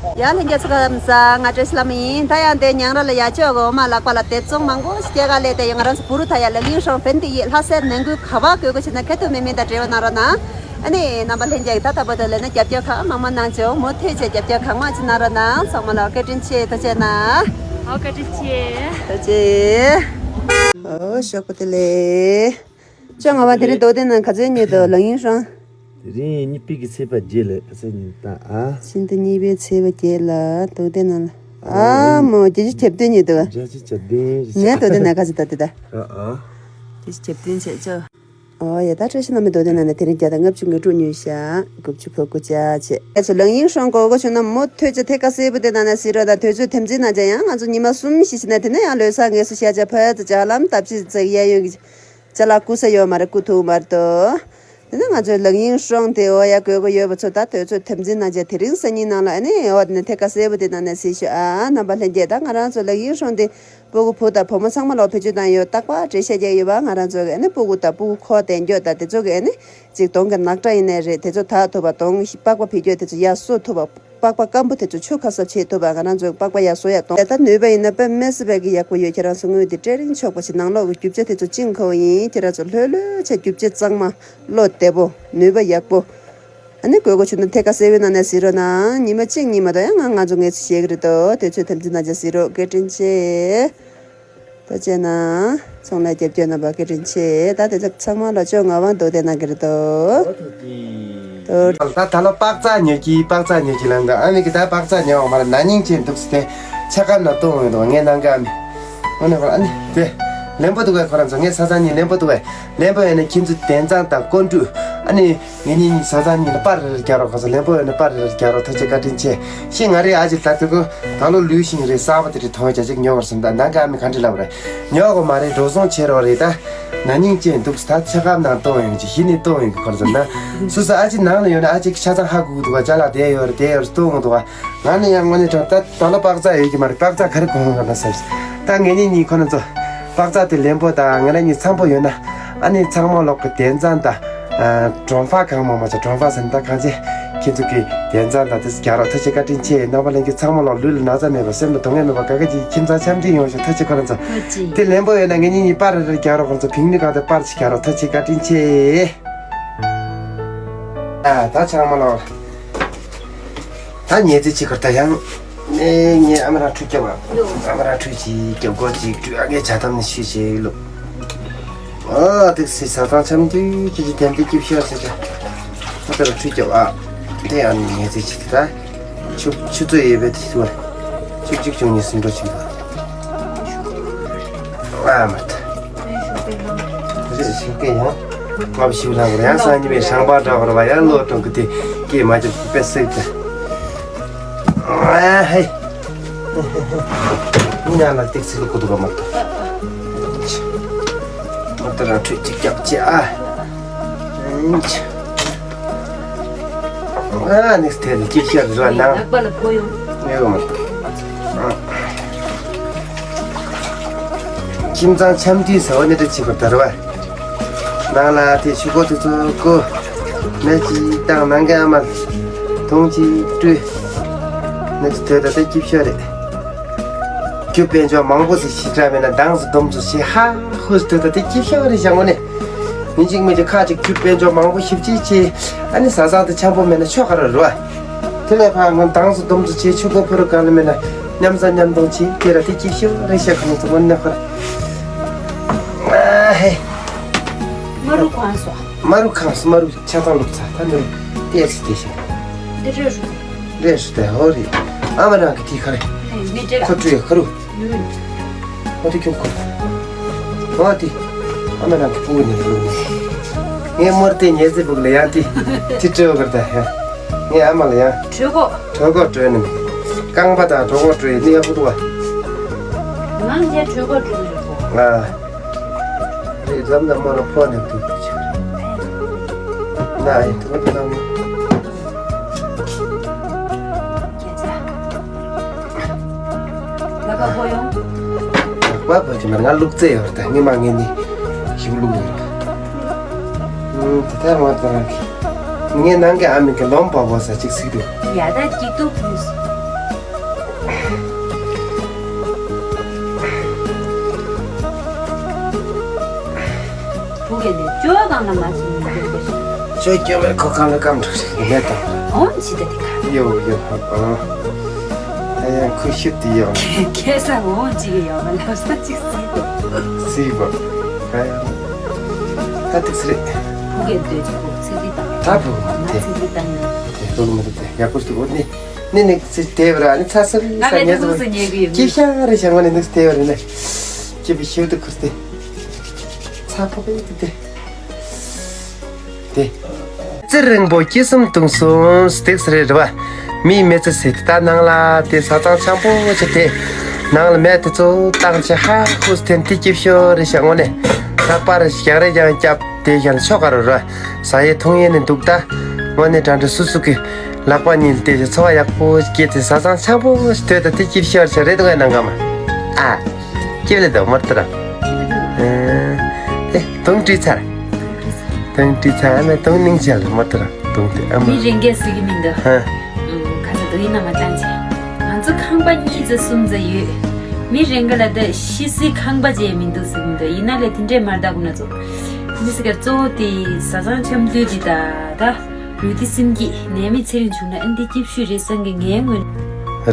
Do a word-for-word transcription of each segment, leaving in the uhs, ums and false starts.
ཡ་ལྷན་རྒྱས་ཚོ་ཁམས་བཟང་། ང་བཀྲ་ཤིས་ལྷ་མོ་ཡིན། ད་ཡང་དེ་ཉང་ར་ལ་ཡ་ཅོག་གི་འོ་མ་ལག་པ་ལ་དེབ་བཙོང་མང་པོ་ཞིག་སྐྱེལ་ག་སླེབས་ཏེ་ཡོད། ང་རང་ཚོ་བུ་རུ་ད་ཡ་ལ་གླིང་སྲོང་བན་དེ་ཡི་ལྷ་སའི་ནང་ཁུལ་ག་བ་དགོས་དགོས་བྱས་ན་ཁ་ཐུག་མེད་མེད་དང་འབྲེལ་བ་གནང་རོགས་གནང་། ཨ་ནི་རྣམ་པ་ལྷན་རྒྱས་ཀྱིས་ད་ལྟ་བར་དུ་ལས་ན་རྒྱབ་སྐྱོར་གང་མང་མང་གནང་བྱུང་། མུ་མཐུད་བྱས་རྒྱབ་སྐྱོར་གང་མང་ཅིག་གནང་རོགས་གནང་། ཚང་མ་ལ་བཀའ་དྲིན་ཆེ། ཐུགས་རྗེ་གནང་། ཨོ་བཀའ་དྲིན་ཆེ། ཐུགས་རྗེ། ཨོ་ཞོགས་པ་བདེ་ལེགས། ཅོག་ང་བ་དེ་རིང་རྡོ་སྡེ་ནང་ག་ཚོད་ཉོས་འདུག་ལག་གཡུང་སྲོང་། དེ་རིང་གཉིས་པའི་གི་ཚེས་པ་བརྒྱད་ལ་ག་ཚོད་ཉོས་ད་ཨ། ཕྱི་ཟླ་གཉིས་པའི་ཚེས་པ་བརྒྱད་ལ་རྡོ་སྡེ་ནང་ལ། ཨ་མོ་བརྒྱད་ཅུ་གྱ་བདུན་ཉོས་འདུག་བརྒྱད་ཅུ་གྱ་བདུན་རེད། ངས་རྡོ་སྡེ་ནང་ག་ཚོད་ད་དེ་ད། ཨ་ཨ། བརྒྱད་ཅུ་གྱ་བདུན་བྱས་ཅོག་ཨོ་ཡ། ད་བཀྲ་ཤིས་ལྷ་མོའི་རྡོ་སྡེ་ནང་ནས་དེ་རིང་བརྒྱ་དང་ལྔ་བཅུ་ང་དྲུག་ཉོས་ཤག་དགུ་བཅུ་གོ་དགུ་བྱས་བྱས། ཨེ་ཚོ་ལག་གཡུང་སྲོང་དགོས་དགོས་བྱུང་ན་མུ་མཐུད་བྱས་ཐད་ཀ་གསལ་པོ་དེ་ནང་ནས་གཟིགས་རོགས་དང་། དུས་ཚོད་དམ་འཛིན་གནང་བྱས། ཡང་ང་ཚོ་ཉི་མ་གསུམ་བཞི་ཞིག་ནས་དེ་ནས་ཡང་ལོ་གསར་ངལ་གསོ་ཤར་བྱས་ཕར་ཚུར་ལྕགས་ལམ་བརྡབ་གཅིག་ཙག་གཡས་གཡོན་གྱི་ཅ་ལག་རྐུ་ས་ཡོད་མ་རེད། རྐུ་ཐུབ་མ་རེད་དོ། དེ་ནས་ང་ཚོའི་ལག་གཡུང་སྲོང་དེ་འོ་ཡ་དགོས་དགོས་ཡོད་པ་ཚོ་ད་དུས་ཚོད་དམ་འཛིན་གནང་བྱས་དེ་རིང་སང་ཉིན་ནང་ལ་ཨ་ནི་འོ་དེ་ནས་ཐད་ཀ་གསལ་པོ་དེ་ནང་ནས་གཟིགས་ཤོག་ཨ་རྣམ་པ་ལྷན་རྒྱས། ད་ང་རང་ཚོ་ལག་གཡུང་སྲོང་དེ་སྤུ་གུ་བུ་དང་བུ་མོ་ཚང་མ་ལོག་བེད་སྤྱོད་བཏང་ཡོད། རྟག་པར་འགྲེལ་བཤད་རྒྱག་ཡོད་པ། ང་རང་ཚོ་གི་ཨ་ནི་སྤུ་གུ་དང་སྤུ་གུ་ཁོག་དེ་འགྱོད་དང་དེ་ཚོ་གི་ཨ་ནི་ཅིག་གདོང་གི་རྣག་ཁྲག་ཡིན་ནའི་རེད། དེ་ཚོ་དག་ཐུབ་པ། གདོང་པགས་པ་བེད་སྤྱོད་དེ་ཚོ་ཡར་གསོ་ཐུབ་པ། པགས་པ་སྐམ་པོ་དེ་ཚོ་ཆུ་ཁ་གསབ་བྱེད་ཐུབ་པ། ང་རང་ཚོ་པགས་པ་ཡར་གསོ་ཡག་གཏོང་། ད་ནུས་པ་ཡིན་ན་དཔེ་མི་སྲིད་པའི་གི་ཡག་པོ་ཡོད། ཁྱེད་རང་ཚོ་དངུལ་དེ་སྤྲད་རིན་ཆོག་པ་ཞིག་ནང་ལོགས་ཀྱི་རྒྱུ་ཆ་དེ་ཚོ་བཅིངས་ཁོ་ཡིན། ཁྱེད་རང་ཚོ་ལྷོད་ལྷོད་བྱས། རྒྱུ་ཆ་གཙང་མ་བློ་བདེ་པོ་ནུས་པ་ཡག་པོ། ཨ་ནི་དགོས་དགོས་བྱུང་ན་ཐད་ཀ་གསལ་པོའི་ནང་ནས་གཟིགས་རོགས་གནང་། ཉི་མ་གཅིག་གཉིས་མ་གཏོགས་ཡང་ང་ཚོ་ངལ་གསོ་བྱེད་ཀྱི་རེད་དོ། དུས་ཚོད་དམ་འཛིན་གནང་བྱས་གཟིགས་རོགས། བཀའ་དྲིན་ཆེ། ད་བྱས་ན་ཚོང་ལས་རྒྱབ་སྐྱོར་གནང་བ་བཀའ་དྲིན་ཆེ། ད་དེ་ཚོ་ཚང་མ་ལ་ཅོག་ང་བ་རྡོ་སྡེ་གནང་གི་རེད་དོ། ད་ད་ལོ་པགས་ཚག་ཉོ་གི། པགས་ཚག་ཉོ་གི་ལང་ག་ཨ་མི་གི་ད་པགས་ཚག་ཉོ་བ་མ་ར་ན་ནིང་ཅན་འདུག་སྟེ་ཆ་ཀ་ན་གཏོང་ཡོད་དོ། ངས་ནང་ག་ཨ་མི་འོ་ན་ཨ་ནི་དེ་ལེན་པོ་འདུག་གས། ཁོ་རང་ཚོ་ངས་ས་ཚང་གཉིས་ལེན་པོ་འདུག་གས། ལེན་པོ་ཡོད་ན་ཁྱེད་ཚོ་དན་ཚང་དང་ཀོན་ཀྲུ་ཨ་ནི། ངེད་གཉིས་གཉིས་ས་ཚང་གཉིས་ལ་པར་རེ་རེ་རྒྱག་རོགས། ཁོ་ཚོ་ལེན་པོ་ཡོད་ན་པར་རེ་རེ་རྒྱག་རོགས། ཐུགས་རྗེ་བཀའ་དྲིན་ཆེ། ཤི་ང་རེ་ཨ་ཅེ་ད་དེ་ཀོ་ད་ལོ་ལུས་ཤིང་རེ་གསར་པ་དེ་རེ་ཐོང་བྱ་ཅིག་ཉོ་བར་སོང་། ད་ནང་གི་ཨ་མི་ག་འདྲ་ལབ་རེད། ཉོ་གོ་མ་རེད། འགྲོ་སོང་ཆེ་རོགས་རེད། ད་ན་ནིང་ཅན་འདུག་ད་ཆ་ཁབ་ནང་གཏོང་ཡོང་གི་གཞི་ནས་གཏོང་ཡོང་གི་ཁོ་ཚོ་ན། སོ་སོ་ཨ་ཅེ་ནང་ལ་ཡོད་ན་ཨ་ཅེ་ཆ་ཚང་ཧ་གོ་གི་འདུག་བ། ཅ་ལག་དེ་ཡོད་རེད་དེ་ཡོད་རེད་གཏོང་གི་འདུག་བ། ང་ནི་ཡང་དངོས་གནས་དྲང་ད་ད་ལོ་པགས་ཚག་ཡོད་ཀྱི་མ་རེད། པགས་ཚག་ག་རེ་གོན་ག་ན་བསམ། ད་ངེད་གཉིས་གཉིས་ཁོ་རང་ཚོ་པགས་ཚག་དེ་ལེན་པོ་དང་ང་རང་གཉིས་ཚང་པོ་ཡོད་ན་ཨ་ནི་ཚང་མ་ལོག་གི་དན་ཚང་དང་ཀྲོང་ཧྥ་གང་མང་མང་ཚོ། ཀྲོང་ཧྥ་ཟེར་ན་ད་གང་ཅི་ཁྱེད་ཚོ་གི་དན་ཚང་དང་དེ་རྒྱག་རོགས། ཐུགས་རྗེ་བཀའ་དྲིན་ཆེ། རྣམ་པ་ལྷན་རྒྱས་ཚང་མ་ལོག་ལུས་ལ་ན་ཚ་མེད་པ་སེམས་ལ་སྡུག་བསྔལ་མེད་པ་དགའ་དགའ་ཅིག་ཁྱིམ་ཚང་འཆམ་མཐུན་ཡོང་ཤོག་ཐུགས་རྗེ། ཁོ་རང་ཚོ་དེ་ལེན་པོ་ཡོད་ན་ངེད་གཉིས་གཉིས་པར་རེ་རེ་རྒྱག་རོགས། ཁོ་རང་ཚོ་བིང་ནི་གང་དེ་པར་ཅིག་རྒྱག་རོགས། ཐུགས་རྗེ་བཀའ་དྲིན་ཆེ། ཨ་ད་ཚང་མ་ལོག་ད་ཉལ་རྩེ་གཅིག་ཁར་ད་ཡང་། ཨེ་ངས་ཨ་མ་རང་ཁྲུས་སྐྱོབ་ཨ། ཨ་མ་རང་ཁྲུས་གཅིག་སྐྱོབ་སྒོ་གཅིག་བཀྲུས། ཨ་ངས་ཇ་དམ་ནས་ཤུས་བྱས་ལོ། ཨ་ཏིག་སི་ས་ཚང་འཆམ་དུས་ཅི་ཅི་དེམ་དེ་སྐྱིབས་ཤོག་ཟེར་ཅ། ཨ་ད་ར་ཁྲུས་སྐྱོབ་ཨ། དེ་ཡང་ཉལ་རྩེ་གཅིག་ད། ཆུ་ཆུ་ཚོད་ཡོད་པའི་དུས་ཚོད། ཆུ་གཅིག་བྱུང་ཉིན་སུམ་འགྲོ་གཅིག་ད། ཨ་མ་ད། རེད་ཞུ་སྐད་ཡང་། ང་བ་ཞིག་ལ་གོ་ཡང་སང་ཉིན་པའི་ཤང་པ་འདྲ་བར་བ་ཡང་ལོ་གྲོང་གི་དེ་སྐད་མ་རྒྱབ་དཔེ་སྲིད་དེ། ཨ་ཧེ། མི་ཉག་ལ་ཏིག་ཚིག་ལ་གོ་འདུག་ག་མ་གཏོགས། མ་གཏོགས་རང་ཁྲོད་ཅིག་རྒྱབ་ཅེ་ཨ། ཨ་ནི་དེ་ནི་སྐྱིད་ཤག་རེད་བ་ནང་། ལག་པ་ལ་གོ་ཡོང་། ཡོད་མ་གཏོགས། ཁྱིམ་ཚང་འཆམ་མཐུན་ཟེར་བ་ནི་འདྲ་བྱེད་པར་དར་བ། ནང་ལ་དེ་ཆུ་ཁོལ་དེ་ཚོ་བཀོལ། ནས་ཅིག་བཏང་། ནང་གི་ཨ་མ་དུང་ཅིག་བཀྲུས། ནས་ཅིག་དོད་ད་ལྟ་སྐྱིད་ཤོས་རེད། རྒྱུ་དཔལ་འབྱོར་མང་པོ་ཞིག་ཞེ་དྲག་མེད་ན་འདང་ཟིག་འདུམ་ཟིག་བྱེད། ཧ་ཧུ་ཟིག་དོད་ད་ལྟ་སྐྱིད་ཤོས་རེད་བཞག་ངོ་ནས། མི་གཅིག་མི་གཅིག་ཁ་ཅིག་རྒྱུ་དཔལ་འབྱོར་མང་པོ་ཞིབ་ཅིག་བྱེད། ཨ་ནི་བཟའ་ཚང་དེ་འཆམ་པོ་མེད་ན་ཆོ་ག་ར་རུ་བ། དེ་ལས་ཕར་ངོ་འདང་ཟིག་འདུམ་ཟིག་བྱེད། ཆུ་ཁོལ་ཕོ་རུ་གང་ལ་མེད་ན་མཉམ་བཟའ་མཉམ་འཐུང་བྱེད། དེ་ར་དེ་སྐྱིད་ཤོས་རེད་ཤག་ཁ་ནས་ཚོ་མ་ནེ་ཁར། ཨ་ཧེ། མ་རུ་ཁང་སོ། མ་རུ་ཁང་སོ། མ་རུ་ཆ་ཚང་ལུག་ཚ་ད་ནི་ཏེ་སི་ཏེ་ཤེ། འདི་རེ་རུ། རེ་རུ་ཏེ་ཧོ་རི། ཨ་མ་རང་གི་དེ་ཁ་རེ། མི་འདྲེ་ལ། ཁོ་ཀྲུ་ཡ་ཁ་རུ། ཡུ་རུ། ཨོ་དེ་ཁྱོད་ཁོ། ཨོ་དེ། ཨ་མ་རང་གི་ཕྲུ་གུ་ནི་རུ་ནི། ངས་མོར་དེ་ཉེ་ཟི་བུག་ལ་ཡང་དེ། དེ་སྤྲོད་གར་ད་ཧ། ངས་ཨ་མ་ལ་ཡང་། གྲོད་ཁོག་གྲོད་ཁོག་སྤྲོད་ནི་མི། རྐང་པ་དང་གྲོད་ཁོག་སྤྲོད་ནི་ཡག་པོ་འདུག་བ། ང་ངས་གྲོད་ཁོག་སྤྲོད་ནི་རེད་གོ། ང་། རེད་ཙམ་ད་མོ་ལ་ཕོ་ནས་འདུག་ཆུ། ང་ཡི་དུ་བ་དུ་ནང་། ལག་པ་བོ་ཡོང་། ལག་པ་བོ་ཅི་མར་ང་ལུག་རྫི་ཡོད་རེད་ད་ངས་མ་ངས་ནི་ཞིབ་ལུག་ཡོད་རེད། ཨུམ་དེ་ལྟར་ང་ད་རང་གི་ངས་ནང་གི་ཨ་མི་གི་ལོམ་བ་བོ་ས་ཅིག་སིག་དུ། ཡ་ད་སྐྱིད་སྡུག་ཕུལ། ཇོ་གང་ལ་མ་ཤེས་ནི་འདུག་གོ། ཅོ་ཀྱོ་མེར་ཁོ་གང་ལ་གང་འགྲོ་རེད་ལས་དང་། འོང་ཅི་ད་དེ་ག་ཡོ་ཡོ་ཧ་ཨ། ཨ་ཡང་ཁོ་ཤུད་དེ་ཡོ། ཁེ་ས་འོང་ཅི་གི་ཡོ་མ་ལབ་ས་ཅིག་སི་པོ། སི་པོ། ཨ་ཡང་། ད་ཏིག་སི་རེད། ཕུ་གེ་འདོད་ཅིག་ཕུ་ཚིག་རི་དང་། ད་ཕུ་ང་དེ་ཚིག་རི་དང་ཡོ། དེ་ལྟོ་ལ་མ་རེད་དེ་ཡག་པོ་ཞིག་འདུག་ཨོ་ནི། ནི་ནི་ཚིག་དེ་བ་ར་ནི་ཚ་སི་རི་ང་ས་བས་ཉེ་ཏུ་ཟོ་ཟི་ཉེ་གི་ཡོད། ཀི་ཤ་རི་ཤ་ང་ནི་ནི་དེ་བ་རི་ནི། ཀི་བི་ཤུད་དུ་ཁུར་ཏེ། ཚ་ཕོ་པའི་དེ་དེ། དེ། རྩི་རིང་པོ་སྐྱིད་གསུམ་དུང་གསུམ་སྟེགས་རེ་རེ་བ། མིའི་མི་ཚེ་ཟེར་ད་ནང་ལ་དེ་ས་གཙང་འཆམ་པོ་ཆེ་དེ། ནང་ལ་མེད་དེ་ཚོ་བཏང་ཆེ་ཧ་ཧུ་སྟེན་དེ་སྐྱིད་ཤོ་རེ་ཤ་ངོ་ནས། ལྷག་པར་ཞག་རེ་ཀྱང་སྐྱབས་དེ་ཞན་ཆོ་ག་རུ་ར། ས་ཡེ་ཐུང་ཡེ་ནས་འདུག་ད། ངོ་ནས་དྲན་དྲི་སུ་སུ་གི་ལག་པ་གཉིས་དེ་ཚོ་བ་ཡག་པོ་སྐྱེས་ཏེ་ས་གཙང་འཆམ་པོ་ཆེ་དོད་ད་དེ་སྐྱིད་ཤོ་རེ་ཤ་རེ་དུ་ངའི་ནང་ག་མ། ཨ། སྐྱིད་ལེ་དོ་མར་ཏི་ར། ཨེ། དུང་བྲིས་ཚར། དུང་བྲིས་ཚར་ཨ་མ་དུང་སྙིང་རྗེ་ལ་མར་ཏི་ར་དུང་དེ་ཨ་མ། མི་རེ་འགས་ཟེར་གི་མི་འདུག་ཧ། ཁ་ཚ་དུང་ཡིན་ན་མ་བཏང་ཆེ། ང་ཚོ་ཁང་པ་གཉིས་ཙམ་གསུམ་ཙམ་ཡོད། མི་རེ་འགས་ལ་ད་ཤི་སའི་ཁང་པ་ཅེས་མི་འདུག་ཟེར་གི་མི་འདུག་ཡིན་ན་ལས་དེ་འདྲས་མར་བཏང་གི་ན་ཚོ། མི་སི་ཀར་གཙོ་བོ་དེ་ས་གཙང་འཆམ་དུས་དེ་ད་ད། ལུས་བདེ་སེམས་སྐྱིད་ནད་མེད་ཚེ་རིང་བྱུང་ན་ཨ་འདི་སྐྱིད་ཤོས་རེད་བསམ་གི་ངའི་ངོས།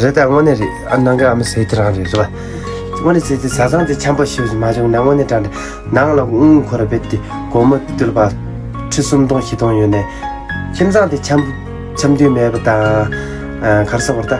རེད་ད་དངོས་གནས་རེད་ཨ་ནང་གི་ཨ་མ་ཟེར་དེ་རང་རེད་རེད་བ། དངོས་གནས་ཟེར་དེ་ས་གཙང་དེ་འཆམ་པོ་ཞེ་པོ་ཞིག་མ་བྱུང་ན་དངོས་གནས་དྲང་རེད་ནང་ལ་དངུལ་ཁོ་ར་བེད་དེ་སྒོར་མོ་བཏུལ་བ་ཁྲི་སུམ་སྟོང་བཞི་སྟོང་ཡོད་ནས་ཁྱིམ་ཚང་དེ་འཆམ་འཆམ་མཐུན་མེད་པ་དང་གར་སོག་བར་ད་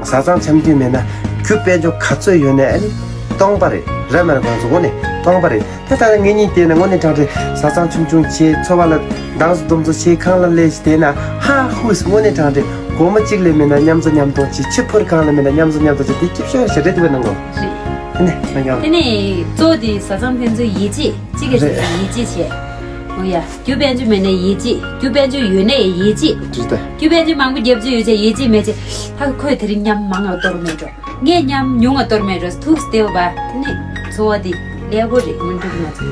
ས་གཙང་འཆམ་མཐུན་མེད་ན་རྒྱུ་དཔལ་འབྱོར་ག་ཚོད་ཡོད་ནས་ཨ་ནི་སྟོང་པ་རེད་རེད་མ་རེད་ཁོང་ཚོ་དངོས་གནས་སྟོང་པ་རེད། ད་ད་ལྟ་ངེད་གཉིས་བལྟས་ན་དངོས་གནས་དྲང་གྲས་ས་གཙང་ཆུང་ཆུང་བྱས་འཚོ་བ་ལ་འདང་སུ་སྡོམ་བཟོ་བྱས་ཁང་ལ་སླེབས་ཤིག་བལྟས་ན་ཧ་ཧུས་དངོས་གནས་དྲང་གྲས་སྒོར་མོ་གཅིག་ལས་མེད་ན་མཉམ་བཟོ་མཉམ་གཏོང་བྱས་ཕྱི་ཕུར་གང་ལས་མེད་ན་མཉམ་བཟོ་མཉམ་གཏོང་བྱས་དེ་སྐྱིད་ཤོས་ཞེ་དྲག་འདུག་པའི་གནང་གོ་རེད། དེ་ནས་ལྷ་རྒྱལ། དེ་ནས་གཙོ་བོ་དེ་ས་གཙང་ཕན་ཚུན་ཡིད་ཆེས་གཅིག་གིས་གཅིག་ལ་ཡིད་ཆེས་བྱས། འོ་ཡ་རྒྱུ་དཔལ་འབྱོར་མེད་ན་ཡིད་ཆེས་རྒྱུ་དཔལ་འབྱོར་ཡོད་ན་ཡིད་ཆེས། དྲིལ་ད། རྒྱུ་དཔལ་འབྱོར་མང་པོ་རྒྱབ་ཚོད་ཡོད་ཚད་ཡིད་ཆེས་མེད་ཚད་ཧ་ཁོས་དེ་རིང་མཉམ་མང་ང་གཏོར་མེད་འགྲོ། ངས་ཉམས་མྱོང་ང་གཏོར་མེད་རོ་ཐུགས་སྟེ་བ་དེ་ནི་འཚོ་བ་འདི་ཀླད་ཀོར་རེད་མི་འགྲུབ་ང་ཚོ།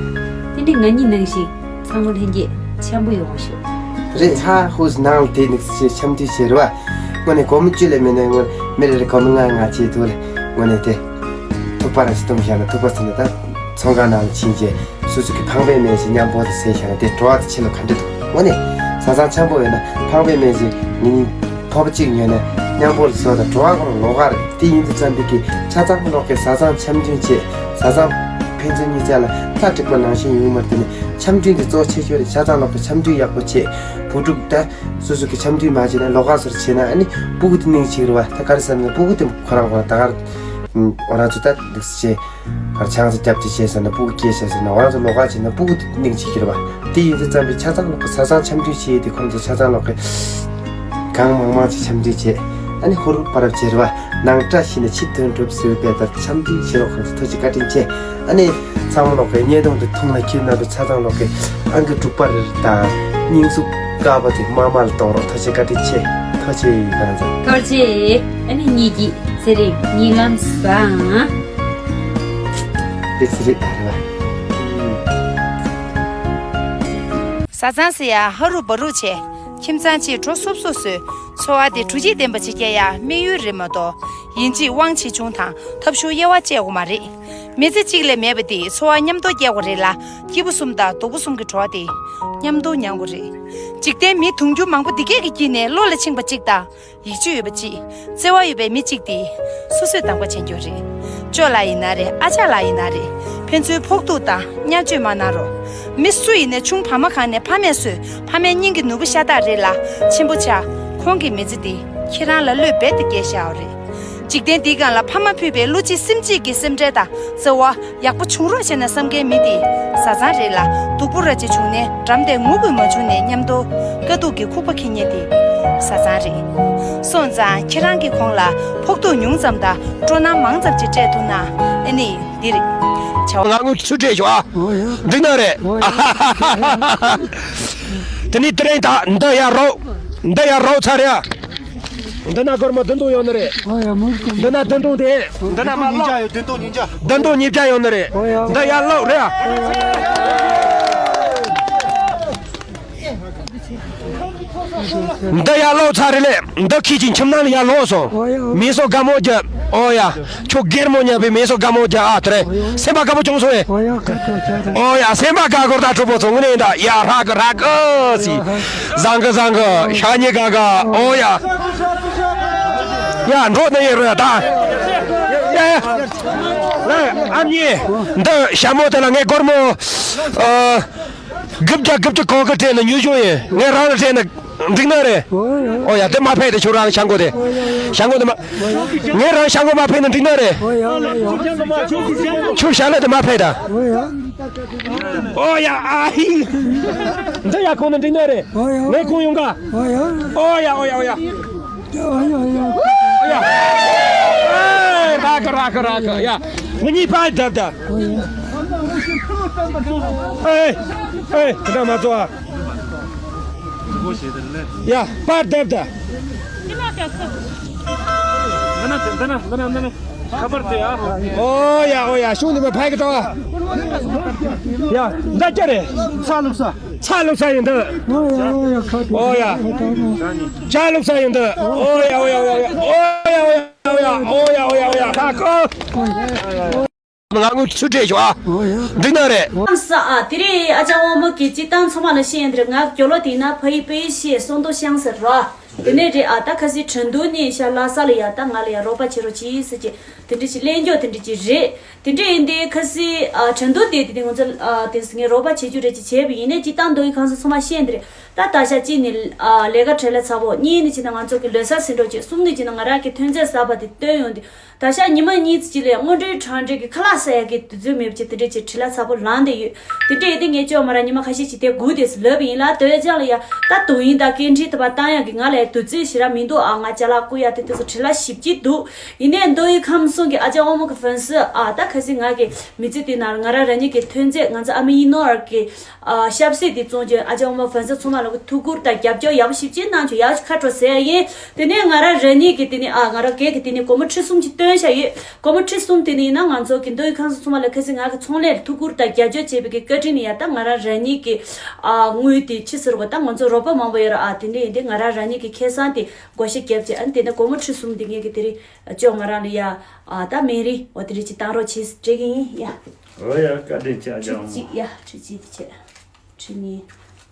དེ་ནི་ང་གཉིས་ནང་བཞིན་ཚང་མ་ལྷན་རྒྱས་འཆམ་པོ་ཡོང་ཤོག་རེད་ཧ་ཧུ་ནང་ལ་དེ་ནི་ཆེ་འཆམ་མཐུན་བྱེད་རོ་བ། དངོས་ནས་སྒོར་མོ་བཅུ་ལས་མེད་ན་དངོས་མི་རེ་རེ་སྒོར་མོ་ལྔ་ལྔ་བྱེད་ཐུབ་རེད་དངོས་གནས་དེ། ཐུག་པ་ར་ཞིག་གཏོང་བཞག་ན་ཐུག་པ་ཟེར་ན་ད་ཚོང་ཁང་ནང་ལ་ཕྱིན་རྗེས། སོ་སོ་གི་ཕངས་པའི་སྨན་ཞིག་མཉམ་པོ་དུ་ཟས་བཞག་ན་དེ་བྲོ་བ་དེ་ཆེ་ལོ་ག་འདྲ་འདུག་དངོས་གནས་ས་གཙང་འཆམ་པོ་ཡོད་ན་ཕངས་པའི་སྨན་ཞིག་ངེད་གཉིས་ཕོར་པ་གཅིག་ཉོས་ན་མཉམ་པོ་ལ་ཟོ་དང་བྲོ་བ་ཁོ་རང་ལོགས་ཀ་རེད། དེ་ཡིན་དུས་ཙམ་པའི་གི་ཆ་ཚང་ལོག་གི་ས་གཙང་འཆམ་མཐུན་བྱེད་ས་གཙང་ཕན་ཚུན་གཉིས་ཆ་ལ་ལྷ་འགྲིག་པ་ནང་བཞིན་ཡོང་མ་དེ་ནི་འཆམ་མཐུན་དེ་གཙོ་ཆེ་ཤོས་རེད། ཆ་ཚང་ལོག་གི་འཆམ་མཐུན་ཡག་པོ་བྱེད་བུ་ཕྲུག་ད་སོ་སོ་གི་འཆམ་མཐུན་མ་བྱེད་ན་ལོགས་ཀ་སོར་བྱེད་ན་ཨ་ནི་སྤུ་གུ་དེ་སྙིང་རྗེ་རེད་བ། ད་ག་རེ་ཟེར་ན་སྤུ་གུ་དེ་ཁོ་རང་ཁོ་རང་ད་ག་རེ་འོ་རང་ཚོ་ད་འདུག་སེ་བྱེད། གར་ཆང་ས་རྒྱབ་ཅིག་བྱས་ཟེར་ན་སྤུ་གུ་སྐྱེས་བྱས་ཟེར་ན་ང་རང་ཚོ་ལོགས་ཀ་བྱས་ན་སྤུ་གུ་དེ་སྙིང་རྗེ་ཁྱེར་བ། དེ་ཡིན་དུས་ཙམ་པའི་ཆ་ཚང་ལོག་གི་ས་གཙང་འཆམ་མཐུན་བྱས་ཏེ་ཁོང་ཚོ་ཆ་ཚང་ལོག་གི་གང་མང་མང་ཅིག་འཆམ་མཐུན་བྱས། ཨ་ནི་ཧུར་པར་བྱེད་རེ་བ་ནང་བཀྲ་ཤིས་ནས་ཕྱི་དོན་གྲུབ་ཟེར་བའི་དཔེ་ལྟར་འཆམ་མཐུན་བྱེད་རོགས་ཁོང་ཚོ་ཐུགས་རྗེ་བཀའ་དྲིན་ཆེ། ཨ་ནི་ཚང་མ་ལོག་གི་བརྙན་ཐུང་དེ་ཐུང་ལ་ཁྱེར་ན་དུ་ཆ་ཚང་ལོག་གི་ཨང་ཀི་དྲུག་པ་རེ་རེ་དང་སྙིང་སུག་དཀར་པོ་དེ་དམར་དམར་ལ་གཏོང་རོགས་ཐུགས་རྗེ་བཀའ་དྲིན་ཆེ། ཐུགས་རྗེ་ཆེ་ཁོང་ཚོ། ཐུགས་རྗེ་ཆེ། ཨ་ནི་གཉིས་ཀྱི་ཚེ་རིང་གཉིད་ལམ་བཟང་། དེ་ཚེ་རིང་ཨ་རེ་བ། ས་གཙང་ཟེར་ཡ་ཧ་རུ་བ་རུ་བྱས། ཁྱིམ་ཚང་གཅིག་འགྲོ་སུབ་སུབ་བཟོས། འཚོ་བ་དེ་འཕྲུལ་ཆས་ལྡན་པ་ཅིག་སྐྱེལ་ཡ་དམིགས་ཡུལ་རེད་མ་གཏོགས། ཡིན་གཅིག་དབང་ཆེ་ཆུང་དང་ཐབས་ཤུགས་དབྱེ་བ་བཅད་དགོས་མ་རེད། མི་ཚེ་གཅིག་ལས་མེད་པ་དེ་འཚོ་བ་མཉམ་དུ་སྐྱེལ་དགོས་རེད་ལ། སྐྱིད་པོ་གསུམ་དང་སྡུག་པོ་གསུམ་གྱི་བྲོ་བ་དེ་མཉམ་དུ་མྱང་དགོས་རེད། འཇིག་རྟེན་མི་དུང་ཕྱུར་མང་པོ་འདི་སྐད་ཀྱི་དཀྱིལ་ནས་བློ་ལ་འཆིང་བ་གཅིག་དང་། ཡིད་ཆེས་ཡོད་པ་གཅིག་བརྩེ་བ་ཡོད་པའི་མི་གཅིག་དེ་སོ་སོས་དམ་པ་བྱེད་རྒྱུ་རེད། ཅོ་ལགས་ཡིན་ན་རེད། ཨ་ཅག་ལགས་ཡིན་ན་རེད། ཕན་ཚུན་ཕོག་ཐུག་དང་བརྙས་བཅོས་མ་གནང་རོགས། མི་སུ་ཡིན་ནའི་ཆུང་བ་མོ་གང་ནས་ཕ་མས་གསོས། ཕ་མའི་སྙིང་གི་ནོར་བུ་ཤ་སྟག་རེད་ལ། ཆེན་པོ་ཆགས། ཁོང་གི་མི་ཚེ་འདི་ཁྱེད་རང་ལ་བློས་རྦད་དེ་འགེལ་བཞག་པ་རེད། འཇིག་རྟེན་འདིའི་སྒང་ལ་ཕ་མ་ཕུད་པའི་བློ་གཅིག་སེམས་གཅིག་གི་སེམས་ཁྲལ་དང་བརྩེ་བ། ཡག་པོ་བྱུང་རོགས་བྱས་ན་བསམ་མཁན་མི་དེ་ས་གཙང་རེད་ལ། སྡུག་པོ་ར་ཅིག་བྱུང་ནས་འགྲམ་དེ་ངུ་དགོས་མ་བྱུང་ནས་མཉམ་དུ་དཀའ་སྡུག་གི་ཁུག་པ་འཁྱེར་མཁན་དེ་ས་གཙང་རེད། སོང་ཙང་ཁྱེད་རང་གིས་ཁོང་ལ་ཕོག་ཐུག་ཉུང་ཙམ་དང་སྤྲོ་སྣང་མང་ཙམ་ཅིག་སྤྲད་ཐུབ་ན་ཨ་ནི་འདི་རེད། བྱ་བ། ང་དངུལ་ཚུར་སྤྲད་ཤོག་ཨ། འོ་ཡ། འགྲིག་ན་རེད། འོ་ཡ། དེ་ནི་དེ་རིང་ད་འདི་ཡར་རོགས། འདི་ཡར་རོགས་ཚར་ཡ། འདི་ན་སྒོར་མོ་བདུན་སྟོང་ཡོད་ནི་རེད། ཨ་ཡ་མུར་ཀུ། འདི་ན་བདུན་སྟོང་དེ། འདི་ན་མ་ལོག་བདུན་སྟོང་ཉིས་བརྒྱ་ཡོད་ནི་རེད། ཨ་ཡ། འདི་ཡར་ལོག་རེད་ཨ། འདི་ཡར་ལོག་ཚར་རེད་ལེ། འདི་ཁྱེད་ཀྱི་ཁྱིམ་ནང་ལ་ཡར་ལོག་སོང་། ཨ་ཡ། མི་སོ་དགའ་མོ་རྒྱབ། ཨོ་ཡ། ཁྱོད་སྒེར་མོ་ཉམས་པའི་མེ་སོ་དགའ་མོ་རྒྱ་ཨ་ཏྲེ། སེམས་པ་དགའ་པོ་བྱུང་སོང་ཨེ། ཨོ་ཡ་དགའ་པོ་བྱུང་། ཨོ་ཡ། སེམས་པ་དགའ་གོ་ད་གྲོགས་པོ་ཚོ་དངོས་གནས་ད་ཡ་རག་གི་རག་གི་སི། བཟང་གི་བཟང་གི་ཤ་ཉེ་ག་ག་ཨོ་ཡ། ཡ་འགྲོ་ནི་ཡེ་རོ་ཡ་ད། ཡ་ཡ། ཨ་མྱེས། འདི་ཞྭ་མོ་དེ་ལ་ངས་སྒོར་མོ། ཨ། དགུ་བརྒྱ་དགུ་བཅུ་གོ་གི་སྤྲད་ནས་ཉོས་བྱུང་ཡིན། ངས་རང་ལ་སྤྲད་ན་འགྲིག་ནི་རེད། ཨོ་ཡ། ཨོ་ཡ། དེ་མ་ཕེབས་དེ་ཁྱོད་རང་ཞྭ་མགོ་དེ། ཞྭ་མགོ་དེ་མ། ངས་རང་ཞྭ་མགོ་མ་ཕེབས་ན་འགྲིག་ནི་རེད། ཨོ་ཡ། ཁྱོད་ཞྭ་ལ་དེ་མ་ཕེབས་ད། ཨོ་ཡ། ཨོ་ཡ། ཨ་ཧིང་། འདི་ཡ་ཁོང་ནི་འགྲིག་ནི་རེད། ཨོ་ཡ། ངས་ཁོང་ཡོང་ག། ཨོ་ཡ། ཨོ་ཡ། ཨོ་ཡ། ཨོ་ཡ། ཨོ་ཡ། ཨེ། རག་གི་རག་གི་རག་གི་ཡ། ང་གཉིས་པ་ད་ད། ཨོ་ཡ། ཨེ། ཨེ། དེ་འདྲ་མ་བཙོ་ཨ། ཡ། པར་བརྡབ་ད། འདི་ན་འདི་ན་འདི་ན་འདི་ན་ཁ་པར་དེ་ཨ། ཨོ་ཡ་ཨོ་ཡ། ཤུང་ནི་མ་ཕའི་གི་ཏོ། ཡ། འདི་ཅི་རེད། ཚ་ལུག་ས། ཚ་ལུག་ས་ཡིན་འདི། ཨོ་ཡ། ཇ་ལུག་ས་ཡིན་འདི། ཨོ་ཡ་ཨོ་ཡ་ཨོ་ཡ། ད་ཁོ། ང་དངུལ་ཚུར་སྤྲད་ཤོག་ཨ། འགྲིག་ན་རེད། ཨམ་ས་ཨ། དེ་རིང་ཨ་ཅག་དབང་མོ་གི་སྤྱི་བཏང་ཚང་མ་ལ་ཤེས་ཡོན་དེ་རེད། ང་གྱོ་ལོ་དེ་ན་ཕ་ཡི་པེ་ཤེས་སོང་དོ་ཤང་ཟེར་རོ། དེ་ནས་རེད་ཨ། ད་ཁ་སི་ཁྲིན་ཏུ་ནས་ཤ་ལ་ས་ལ་ཡ་ད་ང་ལ་ཡ་རོགས་པ་བྱེད་རོགས་གྱིས་ཟེར་གྱི། དེ་འདྲ་ཞིག་གླེང་རྒྱུ་དེ་འདྲ་ཅིག་རེད། དེ་འདྲ་ཡིན་དེ་ཁ་སི་ཨ་ཁྲིན་ཏུ་དེ་དེ་དེ་ང་ཚོ་ཨ་དེ་ངས་རོགས་པ་བྱེད་རྒྱུ་རེད་ཅེས་བྱས་པ་ཡིན་ནའི་སྤྱི་བཏང་མདོ་ཡི་ཁང་སང་ཚང་མ་ཤེས་འདི་རེད། ད་ད་ཤ་གཅིག་ནི་ཨ་ལས་ཀ་བྲེལ་ལ་ཚ་པོ། གཉིས་ནི་ཅི་ན་ང་ཚོ་གི་ལོ་གསར་ཟིན་འགྲོ་ཅིག་གསུམ་ནི་ཅི་ན་ང་རང་གི་ཐོན་རྫས་གསར་པ་དེ་བཏོན་ཡོང་དུས། ད་ཤ་ཉི་མ་གཉིས་ཙམ་ཅིག་ལས་སྔོན་འགྲོའི་གྲ་སྒྲིག་གི་ཁ་ལག་ཟ་ཡག་གི་དུས་ཚོད་མེད་པ་ཅིག་དེ་འདྲས་ཅིག་བྲེལ་ལ་ཚ་པོ་ལངས་བསྡད་ཡོད། དེ་འདྲས་ཡིན་དུས་ངས་ཅོག་མ་ར་ཉི་མ་ཁ་ཤས་ཅིག་དེ་སྒུག་བསྡད་སོང་ལབ་ཡིན་ལ། དོལ་ཅང་ལ་ཡ་ད་དུང་ཡིན་ད་སྐད་འཕྲིན་དེ་པ་བཏང་ཡག་གི་ང་ལ་ཡ་དུས་ཚོད་ཞེ་དྲག་མི་འདུག་ཨ། ང་ཅ་ལག་བསྐུར་ཡག་དེ་དེ་ཚོ་བྲེལ་ལ་ཞེ་པོ་ཅིག་འདུག་ཡིན་ནའི་མདོ་དབུས་ཁམས་གསུམ་གྱི་ཨ་ཅག་དབང་མོ་གི་ཧྥན་སི་ཨ། ད་ཁ་སི་ང་གི་མི་ཚེ་དེ་ནང་ང་རང་རང་ཉིད་ཀྱི་ཐོན་རྫས་ང་ཚོ་ཨ་མི་ཡིན་ནོ་ཨར་གི་ཨ་ཞབས་སི་དེ་བཙོང་རྒྱུ་ཨ་ཅག་དབང་མོ་ཧྥན་སི་ཚང་མ་ལ་གི་ཐུགས་ཁུར་དང་རྒྱབ་སྐྱོར་ཡག་པོ་ཞེ་པོ་ཅིག་གནང་བྱུང་། ཡག་ཤོས་ཁ་དྲོ་ཟེར་ཡ་ཡིན། དེ་ནས་ང་རང་རང་ཉིད་ཀྱི་དེ་ནས་ཨ་ང་རང་སྒེར་གྱི་དེ་ནས་སྒོར་མོ་ཁྲི་གསུམ་ཅིག་བཏོན་བཞག་ཡོད། སྒོར་མོ་ཁྲི་གསུམ་དེ་ནས་ཡིན་ན་ང་ཚོ་གི་མདོ་དབུས་ཁམས་གསུམ་ཚང་མ་ལ་ཁ་སི་ང་གི་ཚོང་ལས་ལ་ཐུགས་ཁུར་དང་རྒྱབ་སྐྱོར་བྱས་པའི་གི་བཀའ་དྲིན་ལ་ཡ་ད་ང་རང་རང་ཉིད་ཀྱི་ཨ་དངུལ་དེ་ཕྱི་ཟེར་བ་ད་ང་ཚོ་རོགས་པ་མང་པོ་ཡོད་ར་ཨ། དེ་འདྲ་ཡིན་དུས་ང་རང་རང་ཉིད་ཀྱི་ཁེ་བཟང་དེ་བགོ་བཤའ་བརྒྱབ་བྱས། ཨ་ནི་དེ་ནས་སྒོར་མོ་ཁྲི་གསུམ་དེ་ངས་ཀྱི་དེ་རིང་ཅོག་ང་རང་ལ་ཡ་ཨ་ད་མེ་རི་འོ་དེ་རིང་ཅིག་བཏང་རོགས་བྱེད་སྤྲད་ཀྱི་ཡིན་ཡ། འོ་ཡ་བཀའ་དྲིན་ཆེ་ཨ་ཅག་ཁྲི་གཅིག་ཡ་ཁྲི་གཅིག་དེ་བྱས། ཁྲི་གཉིས།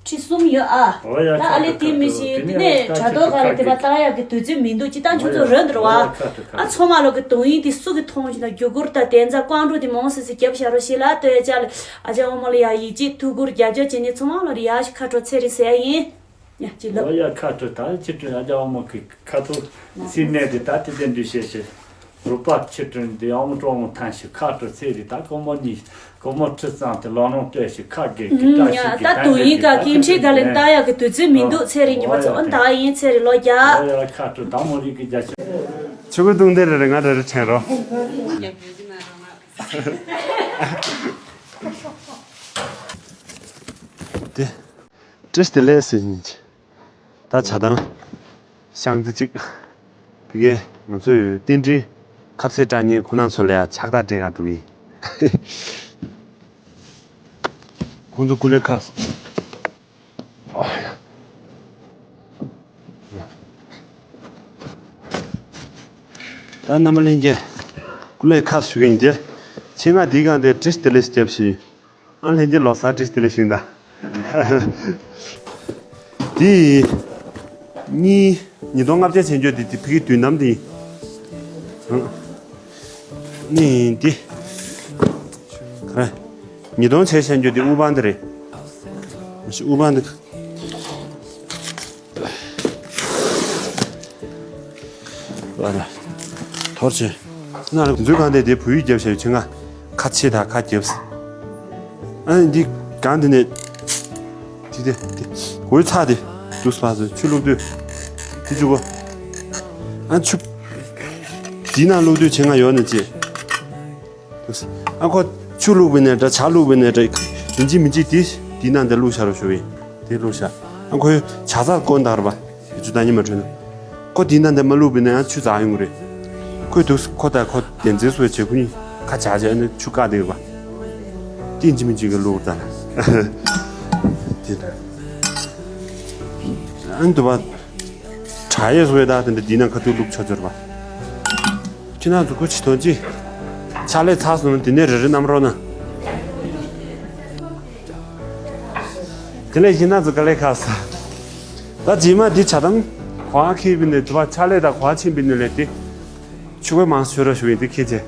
ཁྲི་གསུམ་ཡོད་ཨ། ཨོ་ཡ། ད་ཨ་ལེ་དེ་མི་ཤེས། དེ་ནས་དྲ་ཐོག་ག་ལ་དེ་པ་བཏང་ཡག་གི་དུས་ཚོད་མི་འདུག་སྤྱི་བཏང་ཁྱོད་ཚོ་རོལ་འདུག་ར་བ། ཨ་ཚང་མ་ལོ་གི་དོན་ཡིན་དེ་སུ་གི་མཐོང་ཞིག་ན་རྒྱུ་སྒོར་དང་དན་རྩ་རྐང་དྲུག་དེ་མང་སེ་སེ་རྒྱབ་བཞག་རོགས་ཞེས་ལ་ལྟོས་ཡ་ཅག་ལ་ཨ་ཅག་དབང་མོ་ལ་ཡ་ཡིད་ཆེས་ཐུགས་ཁུར་རྒྱབ་སྐྱོར་བྱེད་མཁན་ཚང་མ་ལོ་ལ་ཡ་ཞིག་ཁ་དྲོ་ཚེ་རིང་ཟེར་ཡ་ཡིན། ཡ་ཅི་ལབ། ཨོ་ཡ་ཁ་དྲོ་ད་ཕྱི་དྲོ་ཨ་ཅག་དབང་མོ་གི་ཁ་ཐུག་སི་གནས་དེ་ད་དེ་དེ་འདྲི་བཤད་བཤད། རུ་པ་ཕྱི་དྲོ་འདི་ཨོང་ཀྲོང་ཐང་ཞིག་ཁ་དྲོ་ཚེ་རིང་ད་སྒོར་མོ་གཉིས། སྒོར་མོ་ཁྲི་ཙམ་དེ་ལོ་ནོ་སྤྲད་ཞིག་ཁ་དགེ་གི་ཨུམ། བཀྲ་ཡ་ཤིས་ཀྱི་ད་དུང་ཡིན་ག་སྐད་འཕྲིན་ག་ལེན་བཏང་ཡག་གི་དུས་ཚོད་མི་འདུག་ཚེ་རིང་ཉི་མ་ཚོ་ཨོ་ད་ཡིན་ཚེ་རིང་ལོ་རྒྱ། ཨོ་ཡ་ཁ་དྲོ་ད་མོ་རིག་གི་རྒྱ་ཆེ། ཆུ་བོ་དུང་དེ་རེ་རེ་ང་རེ་རེ་དྲན་རོ། དེ། བཀྲ་ཤིས་བདེ་ལེགས་ཟེར་ཉིན་གྱི། ད་བྱ་དང་། ཤང་ཙི་གཅིག་ཕ་གི་ང་ཚོས་རྟེན་འབྲེལ་ཁ་ཟས་སྐྲག་ཉེན་ཁོ་ན་ཚོ་ལ་ཡ་ཕྱག་རྟགས་སྤྲད་ག་འགྲོ་གི་ཡིན། ཁོང་ཚོ་སྐུ་ལས་ཁག་སོང་། ད་རྣམ་པ་ལྷན་རྒྱས་སྐུ་ལས་ཁག་ཞུ་གི་ཡིན་ཏེ། ཆེད་མངགས་འདིའི་སྒང་དེ་བཀྲ་ཤིས་བདེ་ལེགས་སྐྱབས་ཞུ། ཨ་ལྷན་རྒྱས་ལོ་གསར་བཀྲ་ཤིས་བདེ་ལེགས་ཞུ་ཡིན་ད། དེ་གཉིས་ཉིས་སྟོང་ལྔ་བརྒྱ་ཆད་འཇོག་དེ་དེ་ཕ་གི་དུས་ནམ་དེ་ཡིན། ནི་དེ་ག་རེ་ཉིས་སྟོང་ཆད་ཆད་འཇོག་དེ་དབུ་འཕང་དེ་རེད། དབུ་འཕང་དེ། ལ་ལ། ཐོར་ཆེ། ང་ལ་འཛུལ་གང་དེ་དེ་བོད་ཡིག་རྒྱབ་བྱས་ཆེ་ང་། ཁ་ཆེ་དང་ཁ་རྒྱབ། ཨ་ནི་འདི་གང་དེ་ནས། དེ་དེ་དེ། འོད་ཚ་དེ། དུས་སུ་བ་སུ་ཆུ་བླུག་དུས། དེ་ཆུ་གོ། ཨ་ཆུ། དེའི་ནང་བླུག་དུས་ཆེ་ང་ཡོད་ནི་ཅི། ཨ་ཁོ་ཆུ་བླུགས་པའི་ནས་འདྲ་ཇ་བླུགས་པའི་ནས་འདྲ་ཡིན་གཅིག་མིན་གཅིག་དེ་དེའི་ནང་དེ་བླུགས་བཞག་རོགས་ཞུ་བས་དེ་བླུགས་བཞག་ཨ་ཁོའི་ཇ་ཚ་བསྐོལ་འདུག་ར་བ། དེ་ཆུ་ད་ཉི་མ་དྲོས་ན་ཁོ་དེའི་ནང་དེ་མ་བླུགས་པའི་ནས་ཡང་ཆུ་འཛག་ཡོང་གི་རེད། ཁོས་འདུག་ཁོ་དང་ཁོ་བདེན་ཚིག་སོགས་བྱེད་ཁོ་གཉིས་ཁ་ཇག་བྱས་ཨ་ནི་ཆུ་བཀག་བསྡད་ཡོད་པ། དེ་ཡིན་གཅིག་མིན་གཅིག་གི་བླུགས་ད་ལ་དེ་འདྲ་ཨ་ནི་འདུག་པ། དྲ་ཡས་སོ་ཡས་ད་དེ་འདྲ་འདི་ན་ཁ་ཐུག་བླུགས་ཆོག་ཆོག་རེད་པ། ཁྱེད་རང་ཚོ་སྐུ་མཁྱེན་ཐུགས་རྗེ་ཆེ། ཕྱག་ལས་ཚར་སོང་ན་དེ་ནས་རེ་རེ་བསྣམས་རོགས་གནང་། དེ་ལས་ཁྱེད་རང་ཚོ་དཀའ་ལས་ཁག་སོང་། ད་རྗེས་མ་འདི་ཇ་དམ་གོ་ཁེ་པི་ནས་དུ་བ་ཕྱག་ལས་དང་གོ་ཕྱིན་པི་ནས་ལས་དེ། ཆུ་ཁོལ་མང་སོ་རོ་ཞུ་ཡིན་དེ་ཁྱེད་ཀྱིས།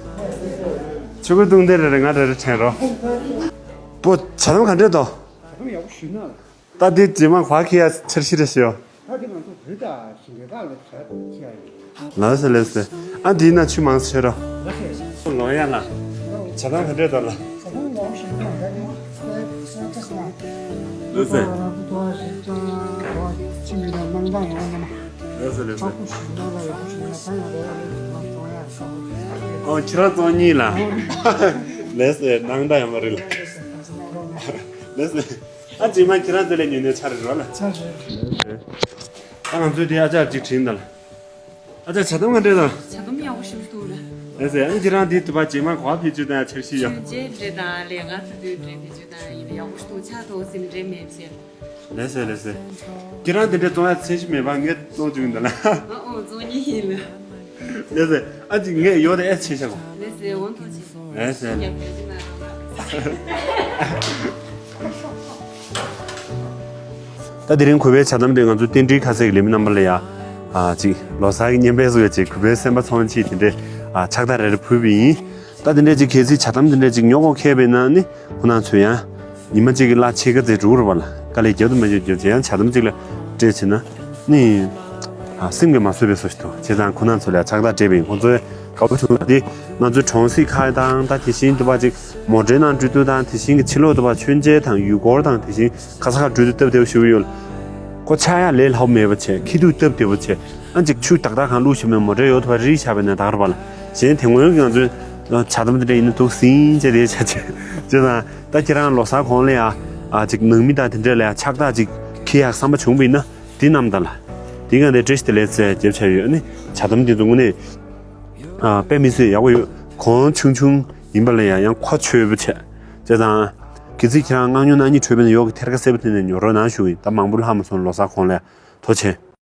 ཆུ་ཁོལ་བཏུང་དེ་རེ་རེ་ང་རེ་རེ་དྲན་རོགས། པོ་ཇ་དམ་ག་འདྲས་དོ། ད་དུང་ཡག་པོ་ཞུས་ན་ལ། ད་འདི་རྗེས་མ་གོ་ཁེ་ཡ་འཆར་གཞི་རེ་ཞུ། ད་འདི་ང་ཚོ་བོད་དང་ཞིང་ལས་ཁག་ལ་ཇ་ཁྱེར་ཡ་ཡིན། ལགས་སོ་ལགས་སོ། ཨ་འདི་ན་ཆུ་མང་སོ་རོ། ལོ་ཡ་ལ། ཇ་དམ་ག་འདྲས་དོ་ལ། ལགས་སོ། ལགས་སོ་ལགས་སོ། ཨོ་ཁྱེད་རང་བཙོང་གཉིས་ལ། ལགས་སོ་ནང་ད་ཡོང་བ་རེད་ལ། ལགས་སོ། ཨ་རྗེས་མ་ཁྱེད་རང་ཚོ་ལས་ཉོས་ནས་ཆ་རེ་རོ་ལ། ཆ་རེ། ཨ་ང་ཚོས་དེ་ཨ་ཅག་ཅིག་དྲིས་ན་ལ། ཨ་ཅག་ཇ་དམ་ག་འདྲས་དང་། ཇ་དམ་ཡག་པོ་ཞིག་འདུག་ལ། ལགས་སོ། ཨ་ཁྱེད་རང་དེ་དུ་བ་རྗེས་མ་གོ་བ་ཕེབས་བཅུག་དང་འཆར་གཞི་ཡོད། ཆུ་འབྲས་འདྲ་དང་ལས་ང་ཚོ་དུས་འབྲས་ཕེབས་བཅུག་དང་ཡིན་ཡག་པོ་ཞིག་འདུག་ཆ་ཐོག་སིམ་འབྲས་མེད་བྱས། ལགས་སོ་ལགས་སོ། ཁྱེད་རང་དེ་འདྲའི་བཙོང་ཡ་ཚད་གཞི་མེད་པ་ངས་བཙོང་བཅུག་ཡིན་ད་ལ། ཨ་ཨོ་བཙོང་ཉིན་ཡིན་ལ། ལགས་སོ། ཨ་ཅིག་ངས་ཡོད་དེ་ཨེ་ཆེ་ཤག་གོ། ལགས་སོ་འོང་ཐོག་ཆེ། ལགས་སོ། ཡག་པོ་ཡོད་ཀྱི་མ་རེད་པ། ད་དེ་རིང་གུས་པའི་ཇ་དམ་དེ་ང་ཚོ་རྟེན་འབྲེལ་ཁ་གསལ་གྱི་ལས་མི་རྣམ་པ་ལ་ཡ། ཨ་ཅིག་ལོ་གསར་གྱི་སྙན་པའི་བཟོ་ཡ་ཅིག་གུས་པའི་སེམས་པ་ཚོང་ཆེད་དེ་འདྲའི་ཨ་ཕྱག་རྟགས་རེ་རེ་ཕུལ་བ་ཡིན། ད་དེ་འདྲས་ཅིག་གལ་སྲིད་ཇ་དམ་དེ་འདྲས་ཅིག་ཉོ་དགོས་ཁེལ་བས་ན་ནི་ཁོ་ན་ཚོས་ཡང་ཉི་མ་གཅིག་གི་གླ་ཕྱེད་ཀ་ཙམ་འགྲོ་གི་རེད་པ་ལ། དཀའ་ལས་རྒྱབ་དུ་མ་བརྒྱབ་རྒྱབ་བྱས་ཡང་ཇ་དམ་གཅིག་ལ་སྤྲད་བྱས་ན་ནི་ཨ་སེམས་ཀྱིས་མ་བཟོད་པའི་བཟོ་ཞིག་འདུག་བྱས་ཙང་ཁོ་ན་ཚོ་ལ་ཕྱག་རྟགས་སྤྲད་པ་ཡིན། ཁོང་ཚོས་དགའ་པོ་བྱུང་ལ། དེ་ང་ཚོའི་གྲོང་གསེབ་ཁག་དང་ད་དེ་བཞིན་དུ་བ་ཅིག་མོ་ཊའི་ནང་འགྲོ་དུས་དང་དེ་བཞིན་གྱི་ཕྱི་ལོགས་དུ་བ་མཆོད་མཇལ་དང་ཡུལ་སྐོར་དང་དེ་བཞིན་ག་ས་ག་འགྲོ་དུས་སྟབས་བདེ་པོ་ཞེ་པོ་ཡོད་ལ། ཁོ་ཆགས་ཡ་ལས་སླ་པོ་མེད་པ་བྱས། འཁྱེར་དུས་སྟབས་བདེ་པོ་བྱས། ཨ་ཅིག་ཆུ་ཏག་ཏག་གང་བླུགས་བྱས་མེད་མོ་ཊའི་འོག་ཏུ་བ་རིལ་བཞག་པས་ན་ད་ག་རེད་པ་ལ། གཞན་དེ་སྔོན་གྱི་ང་ཚོའི་ཇ་དམ་དེ་འདྲ་ཡིན་ན་འདུག་ཟིན་བྱས་དེ་བྱས་བྱས་བྱས་ཙང་། ད་ཁྱེད་རང་ལོ་གསར་གོང་ལ་ཡ་ཨ་ཅིག་ནང་མི་དང་དེ་འདྲ་ལ་ཡ་ཕྱག་རྟགས་ཅིག་འཁྱེར་ཡག་བསམ་པ་བྱུང་བ་ཡིན་ན་དེ་བསྣམས་དང་ལ། དེ་ག་འདི་བཀྲ་ཤིས་བདེ་ལེགས་ཟེར་རྒྱབ་བྱས་ཡོད། ཨ་ནི་ཇ་དམ་དེ་ཚོ་དངོས་གནས་ཨ་དཔེ་མི་སྲིད་ཡག་པོ་ཡོད། གོང་ཆུང་ཆུང་ཡིན་པ་ལ་ཡ་ཡང་ཁོ་ཆོད་པོ་བྱས། བྱས་ཙང་གལ་སྲིད་ཁྱེད་རང་སྔ་ཉོ་གནང་སྙིང་བྲོད་པ་ཡིན་ན་ཡོག་གི་ཐེར་ཀ་སེར་པོ་དེ་ནས་ཉོ་རོགས་གནང་ཞུ་གི་ཡིན། ད་མང་པོ་ལྷག་མ་སོང་། ལོ་གསར་གོང་ལ་ཡ། ཐུགས་རྗེ་ཆེ།